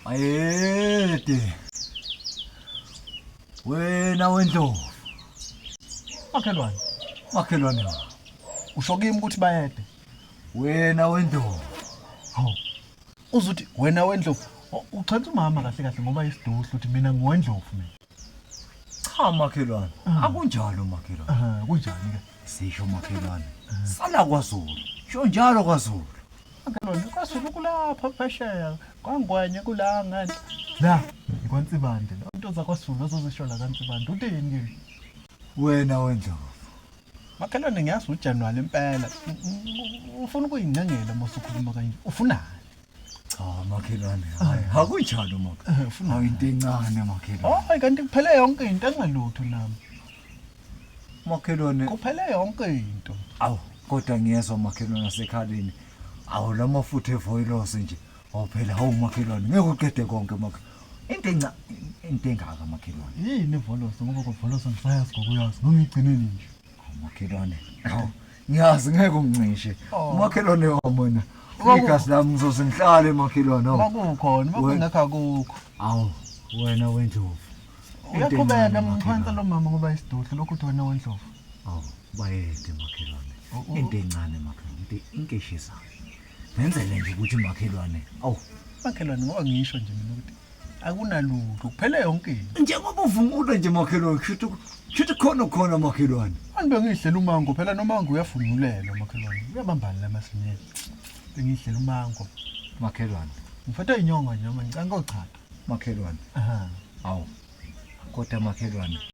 Bayede. Wena wendlovu. Makhelwane. Makhelwane wami. Usho kimi ukuthi bayede. Wena wendlovu. Hawu. Uzuthi wena wendlovu. Uchenza umama kahle kahle ngoba isiduhlu ukuthi mina ngiwendlovu mina. Cha makhelwane. Ah. Akunjalo makhelwane. Ah, kunjani ke? Sisho makhelwane. Sala kwaZulu. Sho njalo kwaZulu. Makhelwane kwaZulu kulapha phesheya. KwaNgwenya kula ngani. La ikwaNsibande. Into zakwaZulu ozozisho la kaNsibande. Uthini ke? Wena wendlovu. Makhelwane ngiyazi uJanuwari impela. Ufuna ukuyingcengela uma usukhuluma kanje. Ufunani? Cha makhelwane, hayi akunjalo makhelwane. Ufuna Hawu into encane makhelwane. Hayi kanti kuphele yonke into engalutho nami. Makhelwane, Kuphele yonke into. awu kodwa ngiyezwa makhelwane asekhaleni. Awu lamafutha evoyilos nje. Awu phela hawu makhelwane, ngeke uqede konke makhelwane. Into enca into engaka makhelwane. Yini ivoloso ngoba kwavoloso ngisayazi ngokuyazi noma igcineni nje. Awu makhelwane. Awu ngiyazi ngeke ungincishe. Oh. Makhelwane wami wena. Waku- Igazi lami ngizoze ngihlale makhelwane. Awu. Makukhona, makungekho akukho. Awu wena wendlovu. Into Uyaqhubeka encane, mkhwansa makhelwane. lo mama ngoba isiduhlu lokhu uthi wena wendlovu. Awu bayede makhelwane. Into encane makhelwane, into into eshisayo. Ngenzele nje ukuthi makhelwane. Awu Makhelwane ngoba ngisho nje mina ukuthi akunalutho kuphele yonke into. Njengoba uvumula nje makhelwane kushuthi kushuthi khona khona makhelwane. Manje bengidlela umango phela nomango uyafunulelwa makhelwane. Uyabambana la masinyeni. Bengidlela umango. Makhelwane. Ngifethe inyongo nje manje ngicela ngochatha. Makhelwane. Aha. Awu. Kodwa makhelwane.